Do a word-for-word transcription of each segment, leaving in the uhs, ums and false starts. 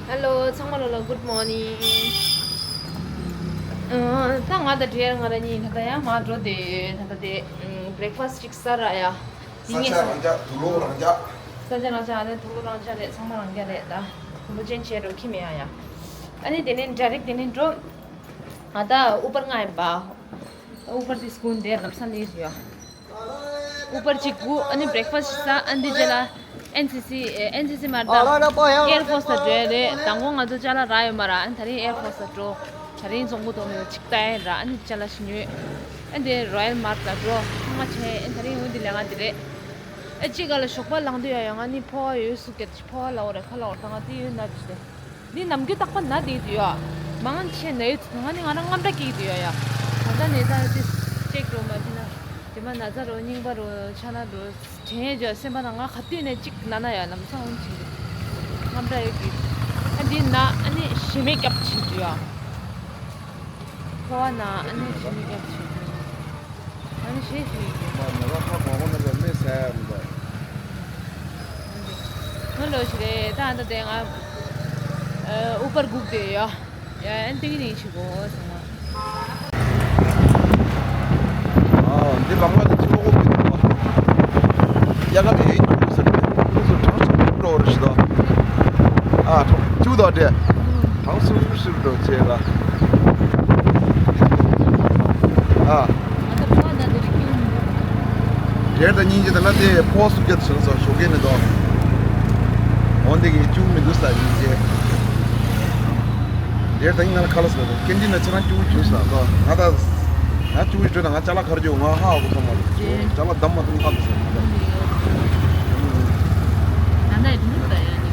Hello, ཚང་མ་ལོ་ལ་good morning. ཨ། ད་ང་དང་ཌི་ཡར་ང་རང་གཉིས་ད་ལྟ་ཡང་མར་འགྲོ་དེ་ད་ལྟ་དེ་breakfast ཅིག་ཟ་ར་ཡ། ས་ཆ་རང་འཇགས། དུག་ལོག་རང་འཇགས། ས་ཆ་རང་འཇགས། ཨ་ནི་དུག་ལོག་རང་འཇགས་རེད། ཚང་མ་རང་འཇགས་རེད། ད་དུག་ལོག་ཅན་བྱས་འགྲོ་ཁྱི་མེད་ཡ་ཡ། ཨ་ནི་དེ་ནས་direct དེ་ནས་འགྲོ། ང་ད་Uber་ང་ཡིན་པ། Uber་དེ་སྒུག་འདིར་ལམ་སང་སླེབས་ཡོད། Uber་ཅིག་སྒུག་ཨ་ནི་breakfast་ཅིག་ཟ། ཨ་འདི་རྗེས་ལ་ཨེན་སི་སི་ཨེ་ཨེན་སི་སི་མར་ད་Air Force་ལ་འགྲོ་ཡ་རེད། མདང་དགོང་ང་ཚོ་ཅ་ལག་རག་ཡོད་མ་རེད། ཨ་ནི་ད་རིང་Air Force་ལ་འགྲོ། ད་རིང་རྫོང་དགོན་དུ་ནས་ཅིག་ལྟ་ཡ་ར། ཨ་ནི་ཅ་ལག་ཞིག་ཉོས། ཨ་འདི་Royal Mart་ལ་འགྲོ། ཚང་མ་བྱས། ཨ་ད་རིང་འོན་ཏེ་ལས་ཀ་འདི་རེད། ཨ་ཅིག་ག་ལ་ཞོགས་པ་ལངས་དུས་ཡ་ཡ་ང་ནི་ཕོ་བ་ཡོད་སུ་སྐད་ཕོ་བ་ལ་འོ་རེད། ཁ་ལ་འོ་ད་ང་དེ་ཡོད་ན་ཅི་རེད། འདི་ནམ་རྒྱུན་རྟག་པར་ན་བསྡད་ཀྱི་ཡོད། མང་ཆེ་ན་ཡོད། ང་ནི་ང་རང་དངངས་སྐྲག་སྐྱེ་གི་ཡོད་ཡ། ད་ལྟ་ནས་ད་དེ་ཅེག་རོ་མ་བྱས་ན། དེ་མ་ན་ཚ་རོ་རྙིང་པ་རོ་ཆ་ན་རོ་དྲན་ཡོད་ཀྱི་ཡོད། སེམས་པ་ནང་ང་ག་དུས་ནས་གཅིག་ན་ན་ཡ་ལམ་སང་འོང་བྱེད་ཀྱི་དངངས་སྐྲག་ཡོད་ཀྱི། ཨ་འདི་ན་ཨ་ནི་ཞེ་མེར་སྐྱབས་བྱེད་ཀྱི་ཡོད། ཕོ་བ་ན་ཨ་ནི་ཞེ་མེར་སྐྱབས་བྱེད་ཀྱི་ཡོད། ཨ་ནི་ཞེ་ཞེ་ཡོད་ཀྱི། མ་ནོར་བ་ཁ་གོང་མ་ནས་མེད་ཟ་ཡ་མི་འདུག་ང་ལོ་ཞིག་རེད། ད་ད་དེ་ང་ཨ་Uber་སྒུག་བསྡད་ཡོད། ཡ་ཨན་ཏིང་ནིང་ཞིག་གོ་སོང་ང་། ཨ་འདི་ལམ་ཁ་དེ་ཅི་ལོག་གོ་མི་འདུག་པ། ཡ་ག་དེ་ཡིན་འདུག་ཟེར་ནས་སུ་གྲངས་སུ་འགྲོ་བར་ཞིག་དང་། ཨ་གྲངས་ཅུ་དང་འདྲ། གྲངས་སུ་སུ་འགྲོ་བྱས་ལ། ཨ། རེད། ད་སྙིང་རྗེ་ད་ན་དེ་ཕོ་སུ་སྐད་ཟེར་སོ་ཞོགས་ཀས་ནི་དོ། འོན་ཏེ་གི་ཅུང་མི་འདུག་ས་སྙིང་རྗེ། རེད། ད་ཡིན་ན་ཁ་ལ་ཟེར་ཀན་ཏིན་ན་ཁྱེད་རང་ཅུང་ཅུང་ཟ་དོ། ང་ད་ང་ཅུང་ཅུང་ན་ང་ཅ་ལག་ཁར་འཇོག་ང་ཧ་གོ་ས་མ་རེད། ཅ་ལག་འདམ་མ་ཐུང་ཁ་དུ་ཟེར་ང་ད། ད་ནས་འདུག་ད་ཡ་ནི།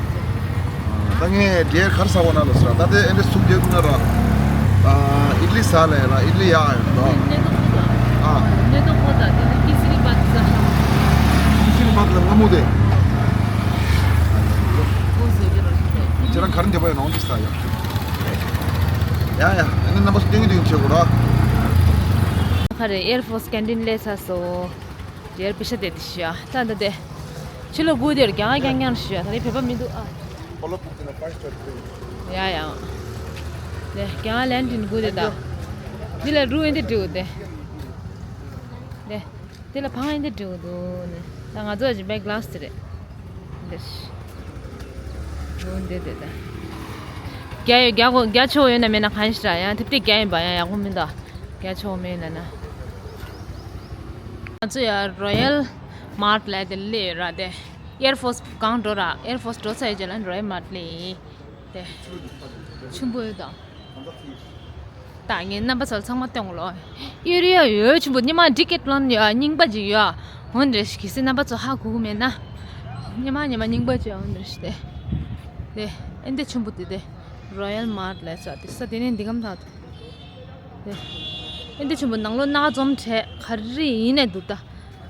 ད་ངས་ཌེར་གར་ས་བ་ན་ལ་སྲ་ད་དེ་ཨེ་འདྲ་སུབ་རྒྱག་ན་ར། ཨ་ཨི་ལི་ས་ལ་ཡ་ལ་ཨི་ལི་ཡ་ཡོད་དོ། ཨ་ནེ་དོ་ཁོ་ད་ཨ་ནེ་དོ་ཁོ་ད་དེ་ནི་ཀི་སི་རི་བ་ཛ་ཀི་སི་རི་བ་ཛ་ལ་ང་མོ་དེ། ཁོ་ཟེར་གི་ར་ཞིག་རེད། ཁྱེད་རང་གར་འདེབས་པ་ཡོད་ནང་དེ་ས་ཡ། ཡ་ཡ་ཨ་ནི་རྣམ་པ་སྟེང་གི་དེ་ཆེ་གོ་ར། ཁ་རེ་Air Force་ཀན་ཏིན་ལས་ས་སོ། ཡར་པི་ཤ་དེ་དེ་ཤ་ད་ད་དེ། ཕྱི་ལོ་དགུ་དེར་རྒྱང་རྒྱང་རྒྱང་ཤ་ད་རེ་བོད་པ་མི་འདུག་ཨ། ཡ་ཡ། དེ་རྒྱང་ལན་ཏིན་དགུ་དེ་ད། འདི་ལ་རུ་ཨེ་འདི་འགྲིག་དེ། དེ། དེ་ལ་བང་ཨེ་འདི་འགྲིག་འདུག་ནས་ད་ང་ཚོ་ཨ་ཅི་བེག་གླ་སི་དེ་རེད། འདི། འོ་འདི་དེ་ད། རྒྱ་ཡོད་རྒྱ་གོ་རྒྱ་ཆོ་ཡོད་ན་མེད་ན་གང་ཞིག་ར་ཡང་དེབ་དེ་རྒྱ་ཡིན་པ་ཡང་ཡག་པོ་མི་འདུག་རྒྱ་ཆོ་མེད་ན་ན། ང་ཚོ་ཡ་Royal Mart་ལ་དེ་སླེབས་ཡོད་ར་དེ། Air Force་གང་འགྲོ་ར་Air Force་འགྲོ་ཚར་ཡོད་ཅེ་ལ་Royal Mart་སླེབས་ཡིན། དེ། ཆུན་པོ་ཡོད་དང་། ད་ངས་རྣམ་པ་ཚོ་ཚང་མ་སྟོན་གོ་ལོ། ཨེ་རི་ཡ་ཡོད་ཆུན་པོ་ཉི་མ་ཌི་ཀེ་ལོན་ཡ་རྙིང་པ་ཅིག་ཡོད། འོན་ཏེ་གལ་སྲིད་རྣམ་པ་ཚོ་ཧ་གོ་གི་མེད་ན། ཉི་མ་ཉི་མ་རྙིང་པ་ཅིག་འོན་ཏེ་ཞིག་དེ། དེ་ཨེ་འདི་ཆུན་པོ་དེ་དེ། Royal Mart་ལ་ས་དེ་ས་དེ་ནས་འདི་གམ་ཐག་དེ། ཨེ་འདི་ཆུན་པོ་ནང་ལོགས་ནག་འཛོམས་བྲལ་ག་རེ་ཡིན་ནས་འདུག་ད།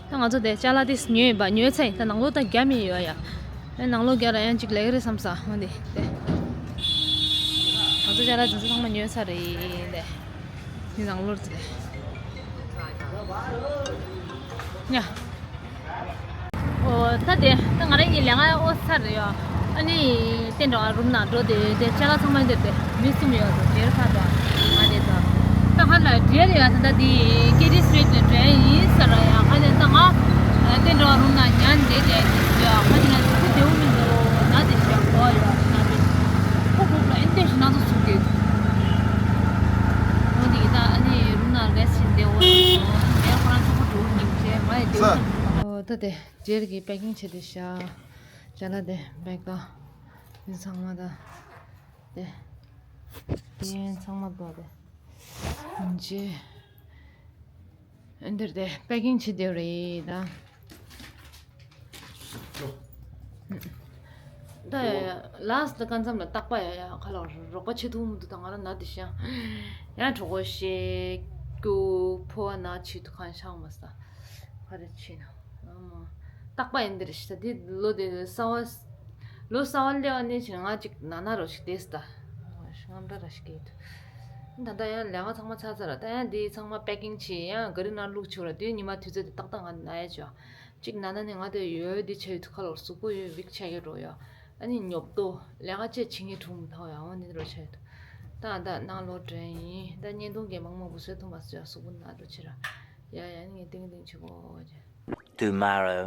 ད་ང་ཚོ་དེ་ཅ་ལག་དེ་ཉོས་ཡིན་པ་ཉོས་ཚར་ཡིན། ད་ནང་ལོགས་ད་རྒྱ་མི་ཡོད་ཡ། ཨེ་ནང་ལོགས་རྒྱ་ར་ཡང་ཅིག་ལེགས་རེད་བསམ་ས་འོན་ཏེ་དེ། ང་ཚོ་ཅ་ལག་དེ་ཚོ་ཚང་མ་ཉོས་ཚར་རེད་དེ། འདི་ནང་ལོགས་དེ། ཉ། ཨོ་ད་དེ་ད་ང་རང་གཉིས་ལས་ང་ཨོ་ཚར་རེད་ཡ། ཨ་ནི། དེ་འདྲ་རུམ་ནང་འགྲོ་དེ་དེ་ཅ་ལག་ཚང་མ་འདིར་དེ་མི་སུམ་ཡོད་དོ་ཇེར་ཁ་དོ་ང་དེ་དོ། ད་ཧ་ལ་ཇེར་ཡོད་ད་ད་དེ་ཀེ་ཏི་སི་ཊི་རི་ཊི་ནས་འགྲོ་ཡིན་ས་ར་ཡ་ཁ་དེ་ད་ང་དེ་འདྲ་རུམ་ནང་ཉན་དེ་དེ་ཡ་ཁ་དེ་ན་ཁུ་དེའུ་མི་འདུག་ན་དེ་ཞག་གོ་ཡོད་ན་དེ་ཁུ་ཁུ་ལ་ཨེ་འདྲ་ཞིག་ན་ཚོ་ཚུགས་དེ། ཨོ་དེ་ད་ཨ་ནི་རུམ་ནང་རེ་སི་དེ་འོ་དེ་ཁོ་རང་ཚོ་ཁོ་འགྲོ་ཉིན་ཇེ་ང་ཡི་དེའུ་ས། ཨོ་ད་དེ་ཇེར་གི་པེ་ཀིང་བྱེད་དེ་ཤག་ཅ་ལག་དེ་བེག་དང་། ཡིན་ཚང་མ་དང་། དེ། དེ་ཡིན་ཚང་མ་དང་དེ། ཡིན་ཅི། འདིར་དེ་པེ་ཀིང་བྱེད་དེ་རེད་ད། ད་ཡ་ཡ་ལ་སི་ཊི་སྐབས་མཚམས་ལ་རྟག་པ་ཡ་ཡ་ཁ་ལ་རོགས་པ་བྱེད་ཐུབ་མི་འདུག་ད་ང་རང་ན་དེ་ཤང་། ཡང་གྲོགས་པོ་ཞེ་སྐྱུ་ཕོ་བ་ན་བྱེད་ཐུབ་གང་ཤང་མ་ས། ཕ་རེ་ཕྱིན་ན། ཨ་མ། རྟག་པ་ཡིན་འདིར་ཤི་ད་འདི་ལོ་དེ་གསར་བ། ལོ་གསར་བ་སླེབས་པ་ནས་བྱས་ང་ཅིག་ན་ན་རོ་ཞིག་བསྡད་སི་ད། ངམ་འདྲ་ར་ཞིག་གིས། ད་ལྟ་ཡང་ལས་ཀ་ཚང་མ་ཚར་ཚར་ར་ད་ཡང་འདི་ཚང་མ་པེ་ཀིང་བྱས་ཡང་ག་རི་ནང་བླུགས་ཆོག་ར་དུས་ཉི་མ་དུས་ཚོད་དེ་ཏག་ཏག་ང་ན་ཡ་ཆོག་ཅིག་ན་ན་ནས་ང་དེ་ཡོད་འདི་ཆ་ཡོད་དུ་ཁ་ལོར་གཟུགས་པོ་ཡོད་བིག་ཆ་ཡོད་འགྲོ་ཡོད། ཨ་ནི་ཉོབ་ཏོ་ལས་ཀ་ཅེས་བྱེད་ངེས་འཁྲུངས་མི་ཐོག་ཡང་འོ་ནི་རོ་ཆེ། ད་ད་ནང་ལོག་དྲན་ཡིན། ད་བརྙན་ཐུང་གི་མང་མང་པོ་བཟོས་ཐུབ་མ་བཟོས་ཡ་གཟུགས་པོ་ན་རོ་ཆེ་ར། ཡ་ཡ་ནི་ངས་ཏིང་ཏིང་བྱེད་གོ་ཅེ། Tomorrow.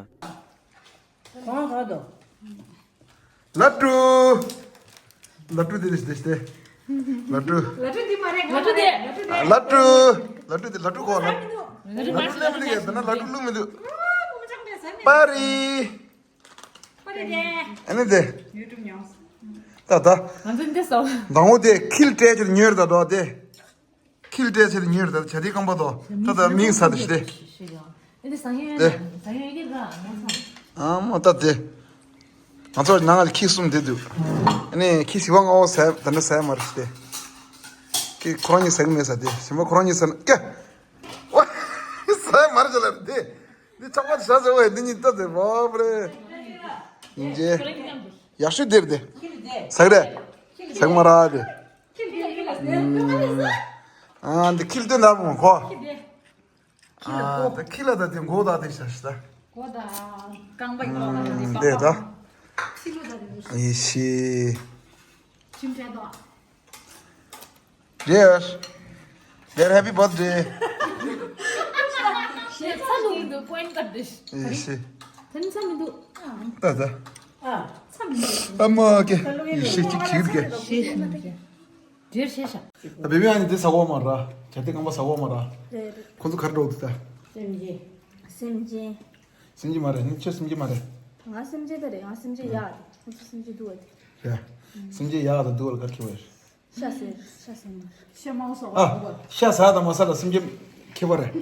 གང་ག་དོ། ལ་ཀྲུ། ལ་ཀྲུ་དེ་རེད་དེ་དེ། ལ་ཀྲུ། ལ་ཀྲུ་འདི་མ་རེད། ལ་ཀྲུ་དེ། ལ་ཀྲུ། ལ་ཀྲུ་དེ་ལ་ཀྲུ་གོ་ལ། ལ་ཀྲུ་ལ་ཀྲུ་ལེན་མི་འདུག་ཡ་ད་ན་ལ་ཀྲུ་བླུག་མི་འདུག་པ་རི། ཨ་ནི་དེ། ད་ད། ང་ཚོ་འདི་ཟ། མདང་བོ་དེ་ཁིལ་སྤྲད་ཀྱི་ཉོས་ད་དོ་དེ། ཁིལ་སྤྲད་ཟེར་ཉོས་ད་བྱ་དེ་རྐང་པ་དོ། ད་ད་མིང་ས་དེ་ཤི་དེ། འདི་ཟ་ཡོད་དེ། ཟ་ཡོད་ཀྱི་ར་ང་ཚོ། ཨ་མ་ད་དེ། ང་ཚོ་ནང་ལ་ཁྱི་གསུམ་དེ་འདུག་ཨ་ནི་ཁྱི་བྱི་བ་ལྔ་པོ་ཟ་ད་ནི་ཟ་མ་རེད་དེ། ཁྱི་ཁོ་རང་གཉིས་ཟ་གི་མེད་ཟ་དེ་ཞིམ་པོ་ཁོ་རང་གཉིས་ཟ་ན་ཀྱ། ཝ། ཟ་མ་རེད་ལ་དེ། འདི་ཆག་པ་ཟ་ཟ་བས་འདི་གཉིས་ལྟ་དེ་བབ་རེད། ཡིན་ཅེ། ཡག་ཤོས་དེ་རེད་དེ། ཟ་གི་རེད། ཟ་གི་མ་རེད་དེ། ཨ་འདི་ཁྱི་ལ་སྟོན་ད་མོ་ཁོ། ཨ་ད་ཁྱི་ལ་ད་དེ་མགོ་ད་དེ་ཤ་ཤ་ད། མགོ་ད་རྐང་པ་ཡོད་ལ་ད་དེ་དེ་ད། ཁྱི་ལ་ད་དེ། ཡེ་ཤེས། ཁྱིམ་བྲལ་དོ། Dear, dear, happy birthday. ཞེས་ཚ་ལུག་འདུག་པོ་ཨིན་ཀ་དེ། ཡེ་ཤེས། ད་ནི་ཚ་མི་འདུག་ད་ད། ཨ། ཚ་མི་འདུག་ཨ་མ་ཀེ། ཡེ་ཤེས་གཅིག་གཅིག་གེ། ཞེས་ཞེས་ཞེས། འདིར་ཤེས་ཤག་ཨ་བེ་བེ་ཨ་ནི་དེ་ཟ་གོ་མ་ར། བྱ་དེ་རྐང་པ་ཟ་གོ་མ་ར། རེད་རེད། ཁོ་ཚོ་གར་འགྲོ་འདུག་ད། སེམས་ཅན། སེམས་ཅན། སེམས་ཅན་མ་རེད་ནི་ཁྱོད་སེམས་ཅན་མ་རེད། ང་སེམས་ཅན་ད་རེད། ང་སེམས་ཅན་ཡག་རེད། ཁོ་ཚོ་སེམས་ཅན་སྡུག་པ་རེད། རེད། སེམས་ཅན་ཡག་དང་སྡུག་ལ་གར་ཁྱེར་བ་རེད། ཤ་ཟེར་ཤ་ཟེར་མ་རེད། ཤ་མང་སོགས་ཨ། ཤ་ཟ་དང་མ་ཟ་ལ་སེམས་ཅན་ཁྱེར་བ་རེད།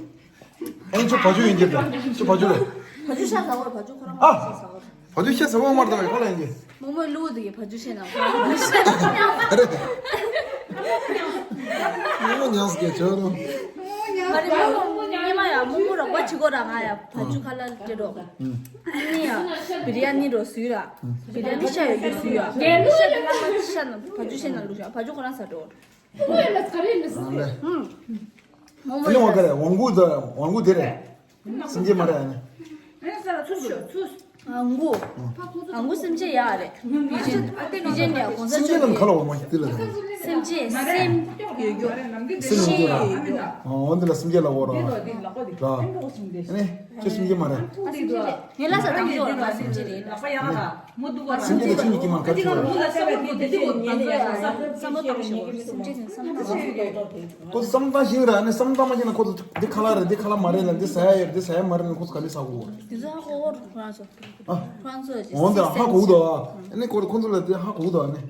ཨེ་ཁྱོད་བ་ཇུ་ཡིན་གྱི་རེད། ཁྱོད་བ་ཇུ་རེད། བ་ཇུ་ཤ་ཟ་བར་བ་ཇུ་ཁོ་རང་ཨ། ཤ་ཟ་བར། བ་ཇུ་ཤ་ཟ་བར་མར་དང་ཁོ་ལ་ཡིན་གྱི། མོག་མོག་ལུ་དུ་གི་བ་ཇུ་ཤེས་ན་ཁོ་རང་ཤ། མོག་མོག་ཉམས་སུ་སྐྱེ་ཆོག་རུང་། མ་རེད་མོག་མོག་ཉི་མ་ཡ་མོག་མོག་རོགས་པ་བྱེད་གོ་ར་ང་ཡ་བ་ཇུ་ཁ་ལ་སྤྲད་རོགས། ཨ་ནི་ཡ་བི་རི་ཡ་ནི་རོ་སུས་ར། བི་རི་ཡ་ནི་ཤ་ཡོད་རྒྱུ་སུས་ཡ། ཤ་ལ་ཤ་ན་བ་ཇུ་ཤེས་ན་ལུ་ཤ་བ་ཇུ་ཁོ་རང་ཟ་འགྲོ། ཨ་ལེ། ཨུམ། མོག་མོག་ཡ། ཨ་ནི་ཝང་ག་རེ་ཝང་གུ་ད་ཝང་གུ་དེ་རེད། སེམས་ཅན་མ་རེད་ཨ་ནི། ཨང་གུ། ཨང་གུ་སེམས་ཅན་ཡག་རེད། པི་ཅན། པི་ཅན་ཡ་གོང་ས་སེམས་ཅན་མཆོག་ལ་ག་ལ་འོ་མ་ཞིག་དེ་ལ་ཟེར། སེམས་ཅན་སེམས་ཡོད་རྒྱུ། སེམས་ཡོད་རྒྱུ་ཤེས་ཡོད་རྒྱུ། ཨོ་འདི་ལ་སེམས་ཅན་ལ་འོ་ར། ར། ཨ་ནི་ཁྱོད་སེམས་ཅན་མ་རེད། ང་སེམས་ཅན་རེད། ངས་ལ་ས་དང་ཅོག་ང་སེམས་ཅན་རེད། སེམས་ཅན་དེ་ཁྱོད་ཉིད་ཀྱིས་མ་ག་ཚོད་རེད། བསམ་བློ་གཏོང་ཤོག་སེམས་ཅན་དེ་བསམ་བློ་གཏོང་ཤོག་ཁོ་ཚོ་བསམ་བློ་བཏང་ཤེས་ར། ཨ་ནི་བསམ་བློ་བཏང་མ་ཤེས་ན་ཁོ་ཚོ་འདི་ཁ་ལག་རེད། འདི་ཁ་ལག་མ་རེད་ལ། འདི་ཟ་ཡ་ཡོད། འདི་ཟ་ཡ་མ་རེད་ལ། ཁོ་ཚོ་ག་ནས་ཟ་གོ་ར། འདི་ཚོ་ཧ་གོ་ར་ཁོ་རང་ཚོ། ཨ། ཁོ་རང་ཚོ་འོན་ཏེ་ཧ་གོ་འདུག་ཨ་ནི་ཁོ་ཁོ་ཚོ་ལ་དེ་ཧ་གོ་འདུག་ཨ་ནི་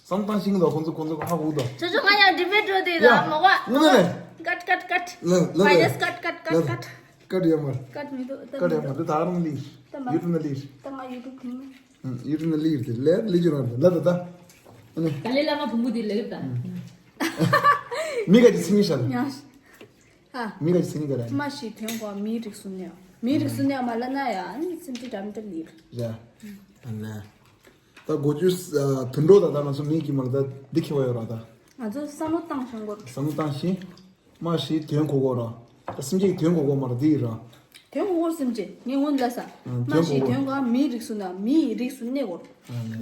བསམ་བློ་བཏང་ཤེས་འདུག་ཁོ་ཚོ་ཁོ་ཚོ་ཧ་གོ་འདུག་ཅོ་ཅོ་ང་ཡང་འགྲིམ་པའི་འགྲོ་དེ་ཡ། ད་མ་བ། ངོ་ནས། ཀཊ་ཀཊ་ཀཊ། ལ་ལ་ལ། ཕའི་རེས་ཀཊ་ཀཊ་ཀཊ་ཀཊ། ཀཊ་ཡོད་མ་རེད། ཀཊ་མི་འདུག་ད་ཀཊ་ཡོད་མ་རེད། ད་ཨ་རང་ལི། ད་མ། ཡུ་ཊུབ་ན་ལི། ད་ང་ཡུ་ཊུབ་ཐིང་། ཡུ་ཊུབ་ན་ལི་རེད། ལས་ལི་ཅི་རང་ལ་ད་ད། ཨ་ནི། ད་ལས་ལ་ང་བུ་མོ་དེ་ལས་ད། མི་ག་ཅི་སེམས་ཤར། ཡ། ཨ། མི་ག་ཅི་སེམས་ག་རེད། མ་ཤི་དོན་གོ་མིའི་རིགས་སུ་གནས། མིའི་རིགས་སུ་གནས་མ་ལ་ན་ཡ་ཨ་ནི་སེམས་ཅན་འདྲ་མི་འདྲ་ལི་རེད། ཡ། ཨ་ནི། ད་གོ་ཅུ་དུད་འགྲོ་ད་ད་ང་ཚོ་མི་གི་མ་ལ་ད་འདི་ཁེ་བ་ཡོད་ར་ད། ང་ཚོ་བསམ་བློ་བཏང་ཤོང་གོ། བསམ་བློ་བཏང་ཤིང་། མ་ཤི་དོན་གོ་གོ་ར། ད་སེམས་ཅན་གྱི་དོན་གོ་གོ་མ་ར་དེ་ཡིན་ར། དོན་གོ་གོ་སེམས་ཅན་ངས་སྔོན་ལ་ས། མ་ཤི་དོན་གོ་མིའི་རིགས་སུ་ན་མིའི་རིགས་སུ་གནས་གོ།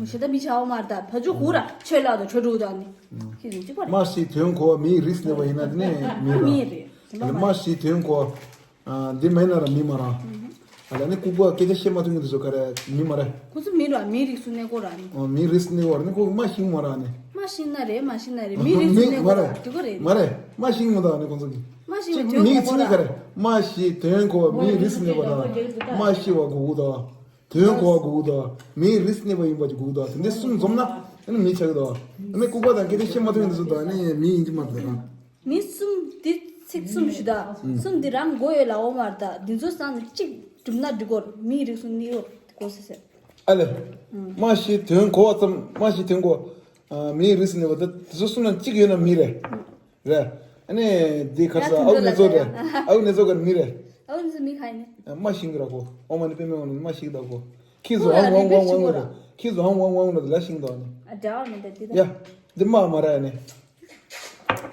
ཞེ་ད་མི་ཆའོ་མ་ར་ད་བ་ཇུ་གུ་ར་ཆོས་ལ་དང་ཆོས་དྲུག་དང་ནི། ཁྱེད་ཀྱི་གཅིག་པ་རེད། མ་ཤི་དོན་གོ་མིའི་རིགས་གནས་པ་ཡིན་ན་དེ་ནས་མི་ར། མི་རེད། མ་ཤི་དོན་གོ། ཨ། འདི་མ་ཡིན་ན་ར་མི་མ་ར། ཨ་ལ་ནི་ལྐུགས་པ་སྐད་ཆ་བཤད་མ་ཐུབ་མཁན་དེ་ཚོ་ག་རེ་མི་མ་རེད། ཁོ་ཚོ་མི་ར་མིའི་རིགས་སུ་གནས་གོ་ར་ནི། ཨོ་མིའི་རིགས་སུ་གནས་གོ་ར་ནི་ཁོ་མ་ཤིང་མ་ར་ནི། མ་ཤིང་ན་རེད། མ་ཤིང་ན་རེད། མིའི་རིགས་སུ་གནས་གོ་ར་དེ་གོ་རེད། མ་རེད། མ་ཤིང་མ་ད་ནི་ཁོ་ཚོ་གི། མ་ཤིང་ཅིག་དོན་མིའི་གོ་ཚིག་ག་རེ། མ་ཤི་དོན་གོ་མིའི་རིགས་སུ་གནས་པ་ད། མ་ཤི་བ་གོ་གོ་ད། དོན་གོ་བ་གོ་གོ་ད། མིའི་རིགས་སུ་གནས་པ་ཡིན་པ་ཅིག་གོ་གོ་ད། དེ་འདྲ་གསུམ་འཛོམས་ན་ཨ་ནི་མི་ཆགས་གི་ད། ཨ་ནི་ལྐུགས་པ་དང་སྐད་ཆ་བཤད་མ་ཐུབ་མཁན་དེ་ཚོ་ད་ཨ་ནི་མི་ཡིན་གྱི་མ་རེད་ད། མི་གསུམ་འདི་ཚིག་གསུམ་ཞུ་ད། གསུམ་འདི་རང་མགོ་ཡོད་ལ་འོ་མ་རེད་ད། འདི་ཚོ་སང་ནས་གཅིག་གྲུབ་ན་འགྲིག་གོ། མིའི་རིགས་སུ་གནས་ཡོད་གོ་ཟེར་ཟེར། ཨ་ལེ། མ་ཤི་དོན་གོ་བ་ཙམ། མ་ཤི་དོན་གོ། ཨ། མིའི་རིགས་སུ་གནས་པ་ད་དེ་ཚོ་གསུམ་ནང་གཅིག་ཡོད་ན་མི་རེད། རེད། ཨ་ནི་འདི་ཁར་ས་ཡ་ཨའུ་ནེ་ཙོ་རེད། ཨའུ་ནེ་ཙོ་གར་མི་རེད། ཨའུ་ནེ་ཙོ་མི་ཁ་ཡིན་ནི། མ་ཤིང་གི་ར་གོ། ཨོ་མ་ནི་པེ་མེ་འོ་ནི་མ་ཤིག་ད་གོ། ཁྱི་ཚོ་ཧང་ཝང་ཝང་ཝང་ལ། ཁྱི་ཚོ་ཧང་ཝང་ཝང་ལ་ལ་ཤིང་ད་ནི། ཨ་འདྲ་བ་མི་འདྲ་འདི་ད། ཡ། འདི་མ་མ་ར་ཡ་ནི།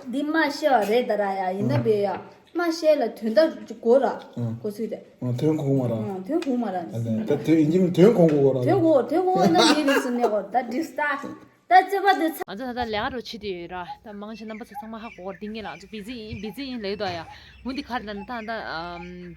འདི་མ་ཤི་བ་རེད་ད་ར་ཡ་ཡིན་ན་བེ་ཡ། མ་བཤད་ལ་དོན་དག་གོ་ར། ཨང་། གོ་ཚུལ་དེ། ཨང་། དོན་གོ་མ་ར། ཨང་། དོན་གོ་མ་ར། ཨ་ནི་ད་དོན་ཡིན་གྱི་མིན་དོན་གོ་གོ་ར། དོན་གོ་དོན་གོ་ན་མི་རིགས་སུ་གནས་གོ་ད་འདྲི་ས། ད་རྩོད་པ་འདི་ཚ། ང་ཚོ་ད་ལྟ་ལས་ཀ་རུ་བྱེད་དུ་ཡོད་ར། ད་མང་ཆེ་རྣམ་པ་ཚོ་ཚང་མ་ཧ་གོ་གོ་འདི་ངེད་ལ་ང་ཚོ་བི་ཛི་ཡིན་བི་ཛི་ཡིན་ལབ་ཡོད་ད་ཡ། འོན་ཏེ་ག་རེ་ད་ད་ད་ཨམ།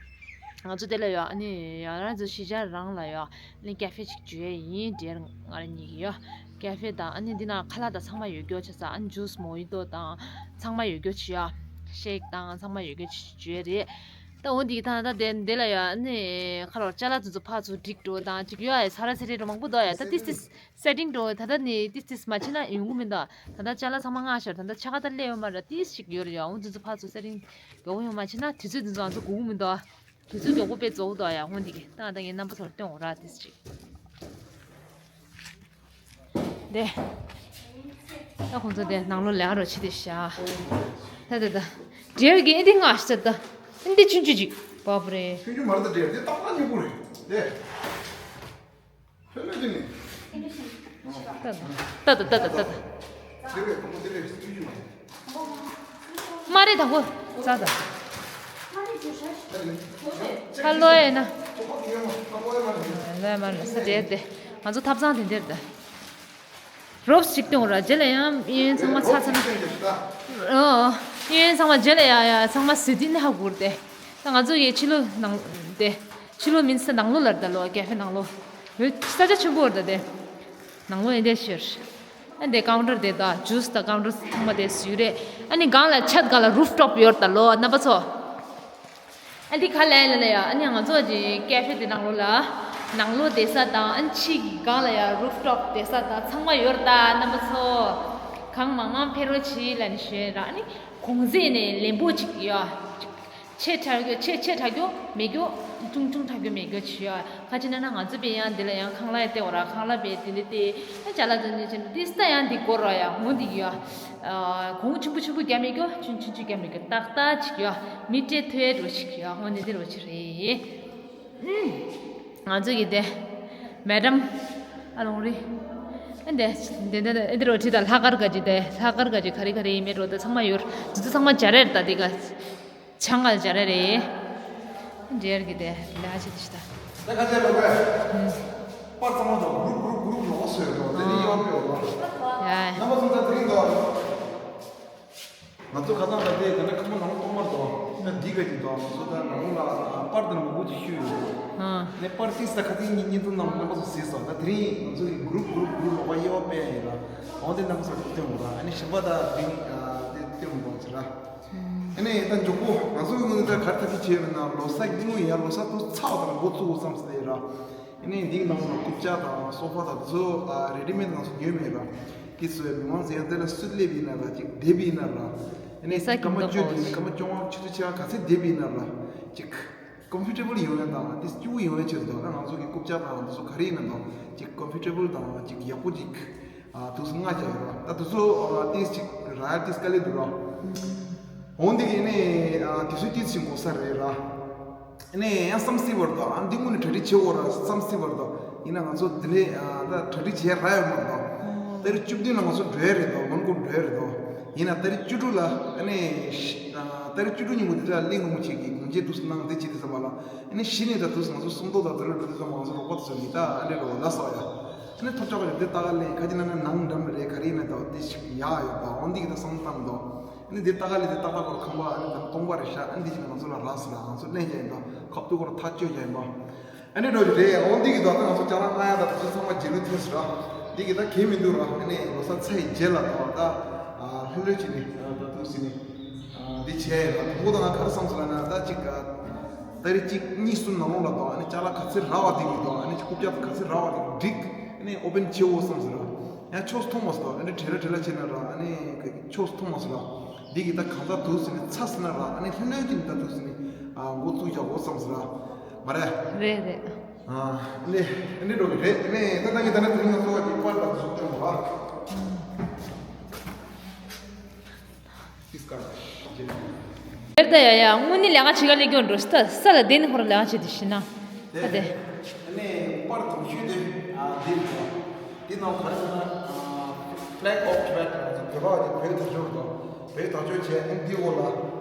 ང་ཚོ་དེ་ལ་ཡོད་ཨ་ནི་ཡང་རང་ཚོ་གཞིས་ཆགས་རང་ལ་ཡོད་ཨ་ནི་ཀ་ཧྥེ་ཅིག་བརྗོད་ཡིན་འདྲེར་ང་རང་གཉིས་ཀྱི་ཡོད། ཀ་ཧྥེ་དང་ཨ་ནི་འདི་ན་ཁ་ལག་དང་ཚང་མ་ཡོད་རྒྱུ་བྱས་ཙང་ཨ་ནི་ཇུས་མོ་ཧི་ཏོ་དང་ཚང་མ་ཡོད་རྒྱུ་བྱས་ཡོད། ཤེག་དང་ཚང་མ་ཡོད་རྒྱུ་བྱས་རེད། ད་འོ་འདི་ད་ད་དེ་འདི་ལ་ཡོད་ཨ་ནི་ཁ་ལོར་ཅ་ལག་དེ་ཚོ་ཕར་ཚུར་སྒྲིག་འགྲོ་དང་ཅིག་ཡོད་ཨ་ས་ར་ཚ་རེ་རོ་མང་པོ་འདུག་ཡ། ད་ཏིས་ཏིས་སེ་ཊིང་འགྲོ་ད་ད་ནི་ཏིས་ཏིས་མ་བྱེད་ན་ཡོང་གི་མི་འདུག་ད་ད་ཅ་ལག་ཚང་མ་མངགས་ཤར་ད་ད་ཆ་ག་ད་སླེབས་ཡོད་མ་རེད། ཏིས་ཞིག་ཡོད་རེད་ཡ། འོ་འདི་ཚོ་ཕར་ཚུར་སེ་ཊིང་མགྱོགས་པོ་ཡོང་མ་བྱེད་ན་དུས་ཚོད་འདི་ཚོ་ང་ཚོ་སྒུག་གི་མི་འདུག་དུས་ཚོད་མགྱོགས་པོ་དཔེ་རྫོགས་འདུག་ཡ། འོ་འདི་གི་ད་ད་ངས་རྣམ་པ་ཚོར་སྟོན་འོ་ར་ཏིས་ཅིག་དེ། ད་ཁོང་ཚོ་དེ་ནང་ལོགས་ལས་ཀ་རོ་ཆི་དེ་ཤ། ད་ད་ད། འབྲེལ་གི་ཨེ་འདི་ང་ཤི་ད། ཨེ་འདི་ཆུང་ཆུང་ཅིག་པ་པ་རེ། ཆུང་ཆུང་མ་རེད་ད། འབྲེལ་དེ་ཏག་ཏག་སྙིང་པོ་རེད་དེ། ལྷོད་ལྷོད་དེ་ནི། ད་ད་ད་ད་ད། དེ་བས་གོང་མོ་དེ་བས་ཆུང་ཆུང་མ་རེད། མ་རེད་དང་པོ། ཙ་ཙ། ཧ་ལོ་ཡེ་ན། ལོ་ཡེ་མ་རེད་ས་དེ་དེ། ང་ཚོ་ཐབ་ཚང་དེ་འདིར་དེ། རོབ་ཞིག་སྟོན་ར་རྗེས་ལ་ཡང་གཡས་གཡོན་ཚང་མ་ཚ་ཚ་ན། ཨོ། གཡས་གཡོན་ཚང་མ་རྗེས་ལ་ཡ་ཡ་ཚང་མ་ཟི་ཏི་ནི་ཧ་གུར་ཏེ། ད་ང་ཚོ་ཡི་ཕྱི་ལོ་ནང་དེ། ཕྱི་ལོ་མིན་ས་ནང་ལོ་ལར་ད་ལོ་ཀེ་ཧྥེ་ནང་ལོ། ཡོད་ས་ཆ་ཆེན་པོ་ར་ད་དེ། ནང་ལོ་ཡིན་དེ་ཤེར། ཨ་འདི་ཀའུན་ཊར་དེ་ད་ཇུས་ད་ཀའུན་ཊར་ཚང་མ་དེ་སུ་རེད། ཨ་ནི་སྒང་ལ་ཆད་སྒང་ལ་རུབ་ཊོབ་ཡོད་ད་ལོ་རྣམ་པ་ཚོ། ཨ་འདི་ཁ་ལ་ལ་ལ་ཡ། ཨ་ནི་ང་ཚོ་གི་ཀེ་ཧྥེ་དེ་ནང་ལོགས་ལ། ནང་ལོགས་བསྡད་ས་དང་ཨ་ནི་ཕྱི་གི་སྒང་ལ་ཡ་རུབ་ཊོབ་བསྡད་ས་དང་ཚང་མ་ཡོད་རེད་ད་རྣམ་པ་ཚོ། གང་མང་མང་ཕེབས་རོགས་བྱེད་ལབ་ནས་ཞུ་ཡ་ར། ཨ་ནི་གོང་ཚད་ནས་ལེན་པོ་ཅིག་ཡ། ཆེ་དྲགས་རྒྱུ་ཆེ་ཆེ་དྲགས་རྒྱུ་མེད་རྒྱུ། ཆུང་ཆུང་དྲགས་རྒྱུ་མེད་རྒྱུ་བྱེད་ཡ། ཁ་ཅིག་ན་ན་ང་ཚོ་པའི་ཡང་འདི་ལ་ཡང་ཁང་གླ་ཡ་སྟེ་འོ་ར་ཁང་གླ་པའི་དེ་འདི་སྟེ། ཨ་ཅ་ལག་དེ་འདི་ཅན་འདི་སྟ་ཡང་འདི་སྐོར་ར་ཡ་འོ་འདི་ཡ། ཨ་གོང་ཆེན་པོ་ཆེན་པོ་རྒྱ་མེད་རྒྱུ་ཆུང་ཆུང་ཆུང་རྒྱ་མེད་རྒྱུ་ཏག་ཏག་ཅིག་ཡ། མི་སྤྲད་ཐུབ་ཡ་འགྲོ་ཞིག་ཡ། འོ་འདི་འདི་རོ་ཆི་རེད། ཨུམ། ང་ཚོ་གི་དེ། མེ་ཌམ། ཨ་ལོང་རི། ཨ་འདི་འདི་འདི་འདི་རོ་ཁྲི་ད་ལྷག་དཀར་ག་ཅི་དེ་ལྷག་དཀར་ག་ཅི་ག་རེ་ག་རེ་ཡིན་མེད་རོ་དེ་ཚང་མ་ཡོད། དེ་ཚོ་ཚང་མ་སྦྱར་རེད་ད་དེ་ག་ཆང་ག་སྦྱར་རེད། འདྲེར་གི་དེ་ལ་ཆེ་དེ་ཤི་ད། ད་ག་ཚད་ལོག་པས། ཨུམ། པར་ཚང་མ་དང་གུ་རུབ་གུ་རུབ་གུ་རུབ་ལོག་སོད་རོ་དེ་ནི་ཡོད་པའི་འོ། ཡ། རྣམ་པ་ཚོ་ད་དེ་རིང་དོ། ང་ཚོ་ཁ་སང་ད་ལྟའི་ད་ནི་ཁ་མོ་ནང་གཏོང་མར་དོ། ད་འདི་ག་ཅིག་དོ་ང་ཚོ་ད་ནང་ལ་པར་དང་མང་པོ་ཅིག་བཤུས་ཡོད། ཨ། ནས་པར་ཏིས་ད་ཁ་ཏིས་གཉིས་གཉིས་ཐུན་ནང་རྣམ་པ་ཚོ་གཟིགས་སོང་། ད་དེ་རིང་ང་ཚོ་གི་གུ་རུབ་གུ་རུབ་གུ་རུབ་ལོག་པ་དབྱེ་བ་སྤེལ་ཡ་ཡིན་ལ། འོ་དེ་རྣམ་པ་ཚོ་སྟོན་དགོས་ར། ཨ་ནི་གཞན་པ་ད་དེ་རིང་དེ་སྟོན་དགོས་ཟེར་ར། ཨ་ནི་ད་མགྱོགས་པོ་ང་ཚོ་གི་ངོས་ནས་ད་ག་རེ་ཐབས་ཤེས་བྱས་ཡོད་ན་ལོ་གསར་གྱི་ངོས་ཡ་ལོ་གསར་དུ་ཚགས་དང་འགོ་བཙུགས་བསམ་ཟེར་ར། ཨ་ནི་འདིའི་ནང་ལ་རྐུབ་ཀྱག་དང་སོ་ཕ་དང་དེ་ཚོ་ཨ་རེ་ཌི་མེད་ང་ཚོ་ཉོས་མེད་ར། དེ་ཚོའི་མི་མང་ཚོས་ཡང་དེ་ལ་སུད་སླེབས་ཡིན་ན་ར་ཅིག་བསྡེབས་ཡིན་ན་ར། ཨ་ནི་ས་སྐམ་སྐར་མ་བཅུ་དང་སྐར་མ་བཅོ་ལྔ་ཆུ་ཚོད་ཕྱེད་ཀ་ག་ཚད་བསྡེབས་ཡིན་ན་ར་ཅིག་ཀོམ་ཕོར་ཊེ་བལ་ཡོང་ཡ་དང་དེ་སྐྱིད་པོ་ཡོང་ཡ་ཆེད་དུ་ད་ང་ཚོ་གི་རྐུབ་ཀྱག་དང་དེ་ཚོ་ག་རེ་ཡིན་ན་དང་ཅིག་ཀོམ་ཕོར་ཊེ་བལ་དང་ཅིག་ཡག་པོ་ཅིག་ཨ་དུས་སུ་མངགས་བྱས་ཡོད་ར། ད་དེ་ཚོ་ཨ་ཏིས་ཅིག་ར་ཡལ་ཏིས་དཀའ་ལས་འདུག་ར། འོན་ཏེ་གི་ཨ་ནི་ཨ་དེ་ཚོའི་ཏིས་ཅིག་འགོར་ས་རེད་ར། ཨ་ནི་ཡང་བསམ་སྲིད་པར་དང་ཨ་འདི་དངོས་གནས་གྲ་སྒྲིག་བྱེད་དགོས་ར་བསམ་སྲིད་པར་དང་ཡིན་ན་ང་ཚོ་འདི་ནས་ཨ་ད་གྲ་སྒྲིག་བྱེད་ར་ཡོད་མ་རེད་དང་། ཏ་རིག་བཅུ་བདུན་ལ་ང་ཚོ་འགྲོ་ཡ་རེད་དང་མོན་གྷོ་འགྲོ་ཡ་རེད་དང་། ཡིན་ན་ཏ་རིག་བཅུ་དྲུག་ལ་ཨ་ནི་ཤི་ཨ་ཏ་རིག་བཅུ་དྲུག་ཉིན་མོ་འདི་ལ་གླིང་རིན་པོ་ཆེ་གི་དགོངས་བཞེད་དུས་སུ་གནང་འདི་བྱེད་དུས་ཙམ་པ་ལ་ཨ་ནི་གཞི་ནས་ད་དུས་སུ་ང་ཚོ་སུམ་མདོ་དང་ཏ་རིག་འགྲོ་དུས་ཙམ་པ་ང་ཚོ་རོགས་པ་དེ་ཚོ་མི་ད་ཨ་ནི་རོགས་ལ་སོགས་ཡ་ཨ་ནི་ཐོབ་ཆོག་ག་རེད། འདི་ལྟ་ག་ལས་ཁ་ཅིག་ན་ན་ནང་འགྲམ་རེད་ག་རེ་ཡིན་ན་ད་འདི་ཞིག་ཡག་ཡོད་པ་འོ་འདི་གི་ད་བསམ་བཏང་དང་། ཨ་ནི་འདི་ལྟ་ག་ལས་འདི་ཏག་ཏག་བར་ཁང་པ་ཨ་ནི་དང་སྟོང་པ་རེད་ཤག་ཨ་ནི་འདི་ཅིག་ང་ཚོ་ལ་རག་སི་ལ་ང་ཚོ་ལེན་རྒྱ་ཡིན་པ་ཁབ་ཏུ་གོ་ར་ཐག་གཅོད་རྒྱ་ཡིན་པ་ཨ་ནི་འགྲོ་གི་རེད། འོ་འདི་གི་ད་ལྟ་ང་ཚོ་ཅ་ལག་ལྔ་ཡ་ད་དུ་ཚོ་ཚང་མ་རྗེས་ལུས་ཐོན་སི་ར། འདི་གི་ད་གལ་མི་འདུག་ར། ཨ་ནི་ལོ་གསར་ཚེས་བརྒྱད་ལ་ད་ད་ལྷོད་ལྷོད་བྱས་ནས་ད་དུ་སི་ནི་འདི་བྱས་ཡ་ད་དུ་ད་ང་ག་རེ་བསམ་སོང་ལ་ན་ད་ཅིག་ད་རེས་གཅིག་གཉིས་གསུམ་ནང་ལོགས་ལ་ད་ཨ་ནི་ཅ་ལག་ག་ཚོད་རག་པ་འདི་གི་ད་ཨ་ནི་ཅིག་རྐུབ་ཀྱག་ག་ཚོད་རག་པ་འདི་གི་འགྲིག་ཨ་ནི་ཨོ་པན་བྱེད་འོ་བསམ་སི་ར། ཡང་ཕྱོགས་སུ་མཐོང་མ་སོང་། ཨ་ནི་བྲེལ་ར་བྲེལ་ར་བྱས་ན་ར་ཨ་ནི་ཕྱོགས་སུ་མཐོང་མ་སོང་ར། འདི་གི་ད་གང་ཟག་དུ་ཟིན་ནས་ཚ་ཟིན་ན་ར་ཨ་ནི་ལྷོད་ལྷོད་ཀྱི་ནི་ད་དུ་ཟིན་ནས་ཨ་འགོ་བཙུགས་བཞག་འོ་བསམ་སོང་ར། མ་རེད། རེད་རེད། ཨ་ནི་ཨ་ནི་འགྲོ་གི་རེད། ཨ་ནི་ད་ད་གི་ད་ནི་དེ་རིང་ང་ཚོ་གི་པར་ལ་བཟོ་སྐྱོང་བ། ཏིས་ཀར་ཇེ། དེར་ད་ཡ་ཡ་དངོས་གནས་ལས་ཀ་བྱེད་ག་སླེབས་ཀྱི་འགྲོ་ས་ས་ལ་བསྡད་ནས་ཧོར་ལས་ཀ་བྱེད་དེ་ཤི་ན། ཨ་དེ། ཨ་ནི་པར་དང་ཤོས་དེ་ཨ་འདི་རེད། འདི་ནང་ག་རེ་ཟེར་ན་ཨ་Flag of Tibet ང་ཚོ་བོད་པ་གི་བོད་དར་ལྕོག་རེད་དོ། བོད་དར་ལྕོག་བྱས་ཨ་ནི་འདི་འོག་ལ་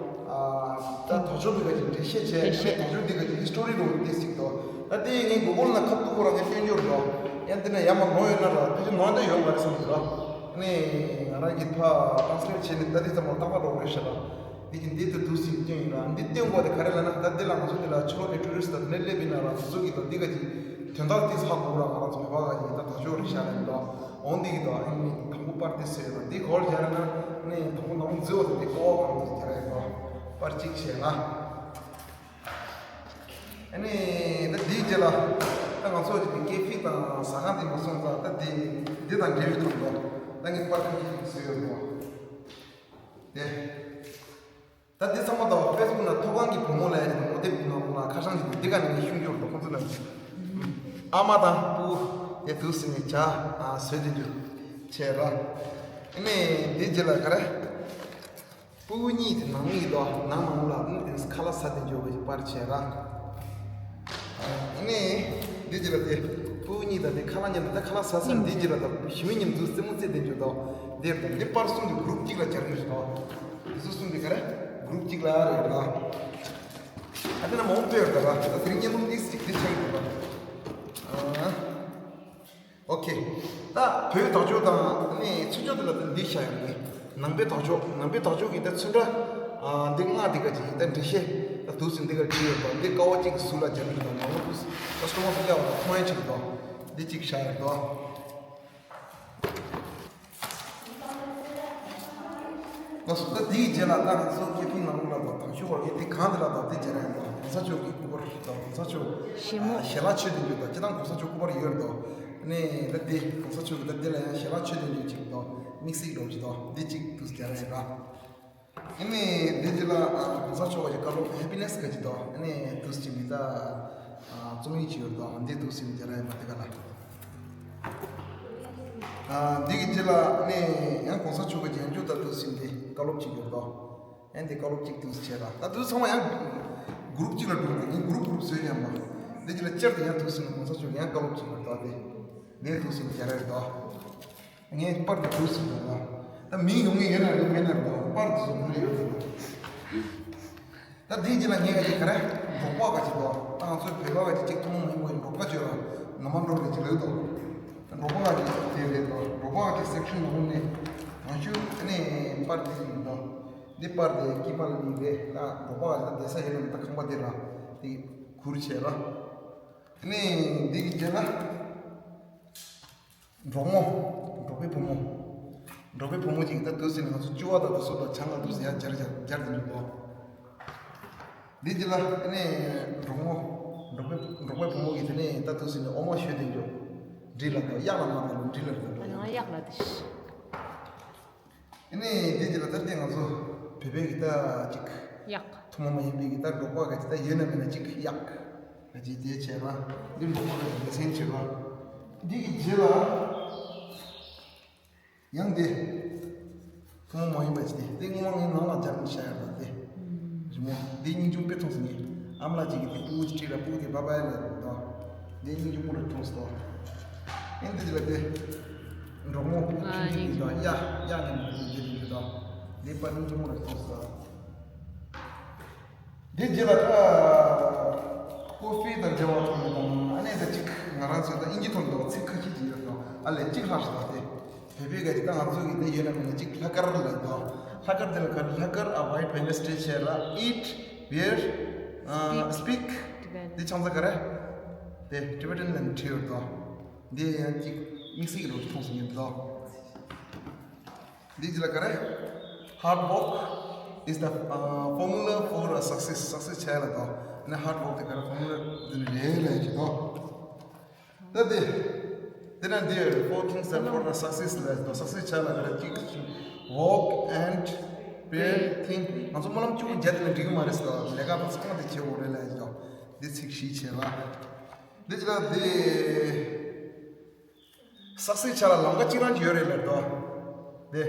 ད་དོ་ཅོག་འདི་ག་ཅིག་འགྲེལ་བཤད་བྱས། འགྲེལ་བཤད། དོ་ཅོག་འདི་ག་ཅིག་ཧི་སི་ཊོ་རི་རུ་འདི་ཞིག་འདུག་ད་དེ་ངས་གུ་གུལ་ནང་ཁ་ཐུག་རང་ངས་སྟོན་རྒྱུ་རེད་འདུག་ཡང་དེ་ན་ཡར་མར་ནོར་ཡོད་ན་ར་ཕལ་ཆེར་ནོར་འདྲ་ཡོད་མ་རེད་བསམ་གྱི་འདུག་ཨ་ནི་ང་རང་གིས་ཕར་ཊ་རན་སི་ལེཊ་བྱས་ནས་ད་འདི་ཚང་མ་ཏག་ཏག་འགྲོ་གི་རེད་ཤག་ལ། འདི་གི་འདི་ལྟ་བུ་ཞིག་སྟོན་ཡིན་ལ། འདི་སྟོན་དགོས་དེ་ག་རེ་ལབ་ན། ད་འདི་ལ་ང་ཚོ་འདི་ལ་ཕྱི་ལོགས་ནས་ཊུ་རི་སི་ཊི་དང་དེ་ནས་སླེབས་ཡིན་ན་ར་དེ་ཚོ་གི་ད་འདི་ག་ཅིག་དོན་དག་འདི་ཧ་གོ་ར། ང་རང་ཚོ་བོད་པ་ག་ཅིག་ད་དོ་ཅོག་རེད་ཤག་ལབ་ཡིན་ལ། འོང་འདི་གི་ད་ཨ་ནི་དང་པོ་པར་འདི་བཟོས་ལ། འདི་ག་རེ་རྒྱག་རེད་ན་ཨ་ནི་དང་པོ་ནང་མཛོད་དང་འདི་ཀོ་བ་གང་འདི་རྒྱག་རེད་ལ། པར་གཅིག་བྱས་ལ། ཨ་ནི་ད་འདིའི་རྗེས་ལ་ད་ང་ཚོ་གི་ཀེ་ཧྥེ་དང་ཟ་ཁང་དེ་མ་སོང་ཙང་ད་འདི་འདི་དང་འབྲེལ་བའི་ཐོག་ཏུ་ད་ངས་པར་ཁ་ཤས་ཤིག་བཟོས་ཡོད་རེད་པ། དེ། ད་འདི་ཚང་མ་ད་ཕེ་སི་བུག་ནང་ཐོག་ཁང་གི་བུ་མོ་ལ་ཡང་ངོ་དེབ་ནང་ལ་ཁ་བྱང་གི་འདི་ག་ནས་ངས་ཤུང་སྐྱོར་དུ་ཁོང་ཚོ་ལ་ཨ་མ་དང་སྤུ་གུ་དེ་དུས་སུ་ནས་བྱ་བཟོས་དེ་འདུག་བྱས་ར། ཨ་ནི་འདི་རྗེས་ལ་ག་རེ། སྤུ་གུ་གཉིས་དེ་ནང་གཉིས་དོ་ནང་ནང་ལ་ནི་དེ་ཁ་ལག་ཟ་དེ་འཇོག་གི་པར་བྱས་ར། ཨ་ནི་འདི་རྗེས་ལ་དེ་སྤུ་གུ་གཉིས་དང་དེ་ཁ་ལག་མཉམ་དུ་ད་ཁ་ལག་ཟ་ཟ་འདི་རྗེས་ལ་ད་ཞི་མི་མཉམ་དུ་རྩེད་མོ་རྩེ་དེ་འཇོག་དོ། འདིར་དང་འདི་པར་གསུམ་དེ་གུ་རུབ་གཅིག་ལ་སྦྱར་གི་རེད་དོ། འདི་ཚོ་གསུམ་དེ་ག་རེ་གུ་རུབ་གཅིག་ལ་རེད་ར། ཨ་དེ་ན་མང་པོ་ཡོད་རེད་ད་ར། ད་དེ་རིང་བརྙན་ཐུང་འདི་གཅིག་འདི་ཆགས་ཡོད་རེད་ད། ཨ། ཨོ་ཁེ། ད་བོད་དོ་ཅོག་དང་ནི་ཚུན་ཆད་དེ་ལ་འདི་བཞག་ཡོད་ནི། ནང་པའི་དོ་ཅོག་ནང་པའི་དོ་ཅོག་གི་ད་ཚུན་ཆད་ཨ་འདི་ལྔ་འདི་ག་ཅིག་ད་འགྲེལ་བཤད་ད་དུས་སུ་འདི་ག་བྲིས་ཡོད་པ། འདི་ཀ་བ་གཅིག་གི་ཟུར་ལ་སྦྱར་གྱི་འདུག་ནང་པ་དུས་སུ་ཀ་སི་ཊ་མར་སུ་བསྐྱལ་བ་ལ་མཐོང་ཡ་ཆེད་དུ་འདི་གཅིག་བཞག་ཡོད་དོ། ལགས་སོ། ད་དེའི་རྗེས་ལ་ད་ང་ཚོ་ཀེ་ཧྥེ་ནང་ལོགས་ལ་དང་ཤོག་བར་གྱི་དེ་གང་དེ་ལ་དང་དེ་རྗེས་ལ་ཡང་དང་གོང་ས་མཆོག་གི་སྐུ་པར་དང་གོང་ས་མཆོག་ཞལ་མོ་ཞལ་ལག་མཆོད་རྟེན་འདུག་ད་སྤྱིར་བཏང་གོང་ས་མཆོག་སྐུ་པར་ཡོད་དོ། ནས་ད་དེ་གོང་ས་མཆོག་གི་ད་དེ་ལ་ཡང་ཞལ་ལག་མཆོད་རྟེན་འདུག་ཅིག་དང་དམིགས་བསལ་རོགས་ཅིག་དང་འདི་གཅིག་ཏུ་རྒྱ་ར་ཡིན་པ། ཨ་ནི་འདི་རྗེས་ལ་ཨ་གོང་ས་མཆོག་གི་བཀའ་སློབ་ཧེ་པི་ནེ་སི་ག་ཅིག་དང་ཨ་ནི་དུས་ཅིག་མི་ད་ཨ་རྩོམ་ཡིག་ཅིག་ཡོད་དང་འདི་དུས་ཅིག་མི་རྒྱ་ར་ཡིན་པ་དེ་ག་ལ། ཨ་འདི་གི་རྗེས་ལ་ཨ་ནི་ཡང་གོང་ས་མཆོག་གི་རྒྱན་འཇུག་ད་དུས་ཅིག་འདི་བཀའ་སློབ་ཅིག་ཡོད་དང་ཨ་ནི་འདི་བཀའ་སློབ་ཅིག་དུས་བྱས་ལ། ད་དུས་ཚང་མ་ཡང་གུ་རུབ་ཅིག་ལ་འགྲོ་ནས་ངས་གུ་རུབ་གུ་རུབ་བཟོས་ཡང་མ། འདི་རྗེས་ལ་བསྐྱར་དུ་ཡང་དུས་ཅིག་གོང་ས་མཆོག་ཡང་བཀའ་སློབ་ཅིག་ཡོད་དང་དེ་འདི་དུས་ཅིག་རྒྱ་ར་ཡོད་དང་། ངས་པར་དེ་འདུག་སེ་འདུག་ལ། ད་མིང་ཡོང་ངེས་ཡོད་ན་ཡོང་མེད་ན་རེད་པར་དེ་ཚོ་ཡོང་ངེས་ཡོད་རེད། ད་དེའི་རྗེས་ལ་ངས་ག་ཅིག་ག་རེ་འབྲོག་པ་ག་ཅིག་འདུག་ད་ང་ཚོའི་བོད་པ་ག་ཅིག་གཅིག་ཐུན་མོང་མ་ཡིན་པའི་འབྲོག་པ་བརྗོད་ར་ནོ་མ་འགྲོ་རེད་ཅིག་ལོས་འདུག་འབྲོག་པ་ག་ཅིག་དེ་རེད་འདུག་འབྲོག་པ་ག་ཅིག་སེག་ཤན་ནང་ནས་གང་ཤུ་ཨ་ནི་པར་དེ་ཞིག་འདུག་འདི་པར་དེ་དཀྱིལ་མ་ལ་ནི་རེད། ད་འབྲོག་པ་ག་ཅིག་ད་བསྡད་ས་ཡོད་ན་མི་ད་ཁང་པ་དེ་ར་དེ་གུར་བྱས་ར་ཨ་ནི་འདི་གི་རྗེས་ལ། འབྲོག་མོ། འབྲོག་པའི་བུ་མོ། འབྲོག་པའི་བུ་མོ་གཅིག་ད་དུས་ཟིན་ང་ཚོ་ལྕི་བ་དང་དུ་སོ་དང་ཆང་ལ་དུ་ཟིན་ཡ་སྦྱར་སྦྱར་སྦྱར་དུ་འཇུག་གོ། འདི་གཅིག་ལ་ཨ་ནི་འབྲོག་མོ། འབྲོག་པའི་འབྲོག་པའི་བུ་མོ་གིས་དེ་ནས་ད་དུས་ཟིན་ནས་འོ་མ་བཞོས་དུ་འཇུག་འབྲི་ལ་དང་གཡག་ལ་མ་དང་ལ་འབྲི་ལ་དང་འགྲོ་ཡང་གཡག་ལ་དེ། ཨ་ནི་འདི་འདི་ལ་ད་ལྟའི་ང་ཚོ་བོད་པའི་གི་ད་ཅིག་གཡག་ཐུན་མོང་མ་ཡིན་པའི་གི་ད་འབྲོག་པ་ག་ཅིག་ད་ཡོད་ན་མེད་ན་ཅིག་གཡག་ག་ཅིག་དེ་བྱས་ན་འདི་འབྲོག་པ་ག་ཅིག་ལེ་ཚན་བྱས་པ། འདི་གི་རྗེས་ལ་ཡང་འདི་ཐུན་མོང་མ་ཡིན་པ་ཅིག་དེ་འདི་སྔོན་མ་ངའི་ནང་ལ་སྦྱར་ནས་བཞག་ཡོད་པ་དེ། རི་མོ་འདི་སྙིང་རྗེ་མོ་དཔེ་མཐོང་སོང་ངས། ཨ་མ་ལགས་གཅིག་གིས་དེ་སྤུ་གུ་ཅིག་སྤྲད་ལ་སྤུ་གུ་དེ་བྷ་བྷའི་ལབ་འདུག་འདི་སྙིང་རྗེ་མོ་རེད་མཐོང་སོང་། ཨེ་འདི་ཅི་ལ་དེ། འབྲོག་མོ་སྤུ་གུ་ཁྱིམ་མཚེས་ཀྱི་དང་གཡག་གཡག་ནས་མ་གཏོགས་འདི་རེད་འདུག་འདི་པར་སྙིང་རྗེ་མོ་རེད་མཐོང་སོང་། འདི་རྗེས་ལ་ད། ཀོ་ཧྥེ་དང་འབྲེལ་བ་ཐོག་ནས་དང་ཨ་ནེ་ད་ཅིག་ང་རང་ཚོའི་ད་དབྱིན་ཇི་ཐོག་ནས་ཚིག་ཁ་ཤས་ཅིག་ཡོད་དང་ཨ་ལས་གཅིག་ལྷག་ཞིག་དང་དེ། བོད་པའི་སྐད་ཀྱི་ད་ང་ཚོ་གི་དེ་ཡོད་ན་མེད་ན་གཅིག་ལྷག་དཀར་ལབ་དོ། ལྷག་དཀར་དེ་ལ་ག་རེ་ལྷག་དཀར་ཨ་white bandage སྤྲད་བྱས་ལ་eat, wear, speak. འདི་ཆང་ས་ག་རེ། དེ་Tibetan ལ་བྲིས་ཡོད་དོ། འདི་ཡང་གཅིག་དམིགས་བསལ་གྱི་རོ་མཐོང་སོང་ཡོད་དོ། འདི་ཅི་ལ་ག་རེ། Hard work is the uh, formula for a success. Success བྱས་ལ་དོ། ནི་hard work དེ་ག་རེ་formula དེ་ནི་རེད་ལས་ཀྱི་དོ། ད་དེ། དེ་ན་འདི་four things that for a success ལས་དོ། success བྱས་ལ་ག་རེ་གཅིག་work and pray, think. ང་ཚོ་སྨོན་ལམ་གཅིག་པུ་བརྒྱབ་དེ་ནི་འགྲིག་གི་མ་རེད་ཟེར་དོ། ལས་ཀ་དང་ཚང་མ་དེ་བྱེད་དགོས་རེད་ལས་ཀྱི་དོ། འདི་ཚིག་བཞི་བྱས་ལ། འདི་ཅི་ལ་འདི། success བྱ་ལ་ལམ་ཁ་གཅིག་རང་གཅིག་ཡོད་རེད་ལབ་དོ། དེ།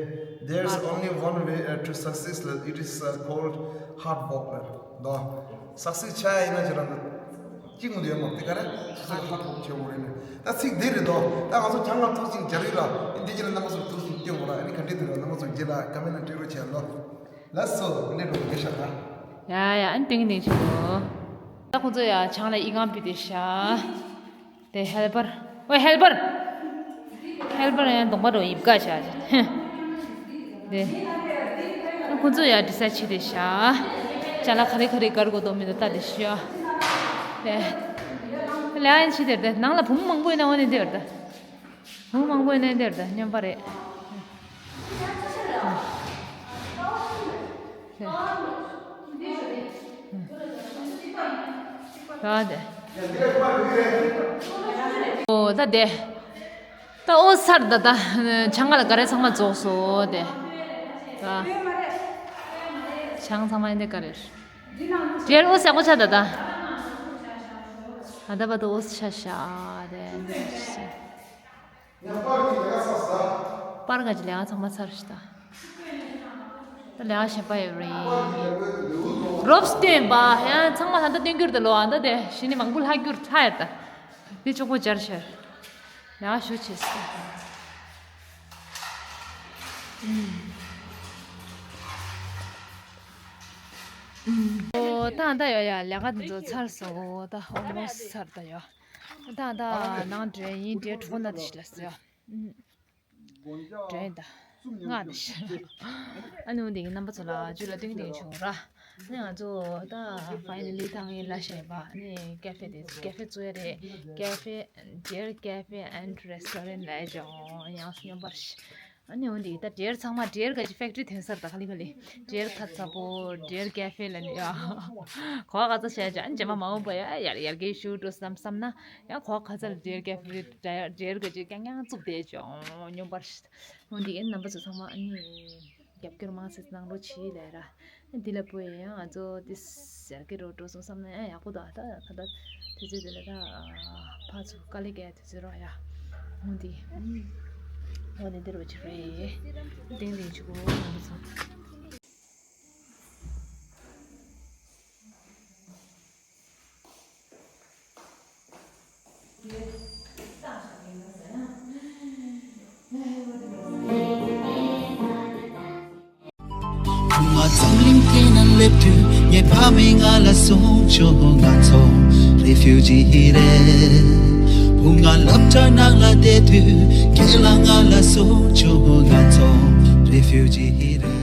There's only one way uh, to success. It is uh, called hard work ལབ་དོ། success བྱ་ཡ་ཡིན་ན་ཅི་རང་གཅིག་མུ་མཐུད་ཡོད་མ་རེད་ག་རེ། success hard work བྱེད་དགོས་རེད་ལབ། ད་ཚིག་འདི་རེད་དོ། ད་ང་ཚོ་གྱང་ལ་ཐུག་ཅིང་སྦྱར་ཡིན་ལ་འདི་ཅི་ལ་རྣམ་པ་ཚོ་ཐུག་ཅིང་སྐྱོན་དགོས་ལ་ཨ་ནི་ག་འདྲེ་དུ་ལ་རྣམ་པ་ཚོ་རྗེས་ལ་ཀ་མེན་ན་འབྲི་རོགས་བྱས་ལོ། ལགས་སོ་འདི་འདྲ་འགྲོ་གི་ཤག་ད། ཡ་ཡ། ཨ་ནི་སྟོན་གྱི་འདུག་ཆུ་ལོ། ད་ཁོང་ཚོ་ཡ་ཆང་ལ་ཨི་ཁང་ཕུད་དེ་བཞག་དེ་ཧེལ་པར། ཨོ་ཧེལ་པར། ཧེལ་པར་ཡང་གདོང་པ་རུ་ཡིབ་ག་བཞག་དེ། ཨ་ཁོང་ཚོ་ཡ་ཌི་སའིཌ་བྱས་དེ་བཞག་ཅ་ལག་ག་རེ་ག་རེ་གར་དགོས་དོ་མི་འདུག་ལྟ་དེ་ཤོག་དེ། ལ་ཡན་ཆི་དེར་དེ་ནང་ལ་བུ་མོ་མང་པོ་ཡིན་ན་འོ་ནི་དེར་དེ། བུ་མོ་མང་པོ་ཡིན་ན་དེར་དེ་སྨྱོན་པ་རེད། ད་དེ། ཨོ་ད་དེ། ད་ཨོ་སར་ད་ད། ཆང་ཁ་ལ་ག་རེ་ཚང་མ་རྫོགས་སོ་དེ། ད། ཆང་ཚང་མ་ཡིན་དེ་ག་རེ། དེར་ཨོ་ཟེར་གོ་ཆ་ད་ད། ཨ་ད་བ་ད་ཨོ་ཆ་ཤ་དེ། པར་ག་ཅི་ལས་ཚང་མ་ཚར་ཤི་ད། ད་ལས་གཞན་པ་ཡོད་རེད། རོབ་སྟོན་པ་ཡང་ཚང་མ་ད་ལྟ་སྟོན་རྒྱུར་ད་ལོ་ཨ་ད་དེ་གཞི་ནས་མང་པོ་ལྷག་རྒྱུར་ཐ་ཡར་ད། དེ་ཅོག་པོ་སྦྱར་ཤར། ལས་ཞུ་ཆེ་སི། ཨོ་ད་ད་ཡོ་ཡ་ལས་ཀ་འདི་ཚོ་ཚར་སོང་ད་ཨོ་མོ་ཚར་ད་ཡོ། ད་ད་ནང་འདྲེ་ཡིན་འདྲེ་གྲོགས་ན་དེ་ཤི་ལ་སོ་ཡོ། འདྲེ་ད་ང་དེ་ཤི། ཨ་ནུ་འདི་གི་རྣམ་པ་ཚོ་ལ་ཇུ་ལ་ཏིང་ཏིང་བྱུང་ར། ནི་ང་ཚོ་ད་ཕའི་ནལ་ལི་ཐང་ཡིན་ལ་ཞེས་པ་ནི་ཀེ་ཧྥེ་དེ་ཀེ་ཧྥེ་བཙུགས་ཡ་རེད། ཀེ་ཧྥེ་ཌེར་ཀེ་ཧྥེ་ཨེན་ཌི་རེ་སི་ཊོ་རེན་ཊི་ལ་ཡོང་ཡང་སྙོམས་པར་ཤི། ཨ་ནི་འོན་ཏེ་ད་ཌེར་ཚང་མ་ཌེར་ག་ཅི་ཕེག་ཊི་རི་ཐོན་སར་ད་ག་ལི་ག་ལི་ཌེར་ཁ་ཚ་པོ་ཌེར་ཀེ་ཧྥེ་ལ་ནི་ཡ། གོ་ག་ཚ་བྱས་ཀྱང་རྗེས་མ་མ་འོངས་པ་ཡ་ཡར་ཡར་རྒྱས་ཞུ་འགྲོ་བསམ་བསམ་ན་ཡང་གོ་ག་ཚ་ལ་ཌེར་ཀེ་ཧྥེ་ཌེར་ག་ཅི་རྐྱང་རྐྱང་བཙུགས་བསྡད་ཀྱང་སྙོམས་པར་ཤི། འོན་ཏེ་ཨེ་རྣམ་པ་ཚོ་ཚང་མ་ཨ་ནི་རྒྱབ་སྐྱོར་མང་སེ་གནང་རོགས་བྱེད་ལས་ར། འདི་ལ་པོ་ཡིན་ཡང་ང་ཚོ་ཏི་ཟེར་གི་རོ་འགྲོ་སོང་བསམ་ན་ཡང་ཡག་པོ་འདུག་ད་ད་ད་དུས་ཚོད་དེ་ལ་ད་ཕ་ཚོ་དཀའ་ལས་ཀའི་དུས་ཚོད་རོ་ཡ། འོན་ཏེ་འོ་ནི་འདི་རོ་ཅིག་རེད། ཏིང་ཏིང་ཆུ་གོ་རྣམ་པ་ཚོ། ང་འཛམ་གླིང་སྟེང་ན་སླེབས་དུས་ངའི་ཕ་མས་ང་ལ་གསུངས་བྱུང་། ང་ཚོ་རེ་ཕིའུ་ཇི་རེད། བུ་ང་སློབ་གྲྭ་ནང་ལ་བསྡད་དུས་ཁྱེད་ལ་ང་ལ་གསུངས་བྱུང་། ང་ཚོ་རེ་ཕིའུ་ཇི་རེད།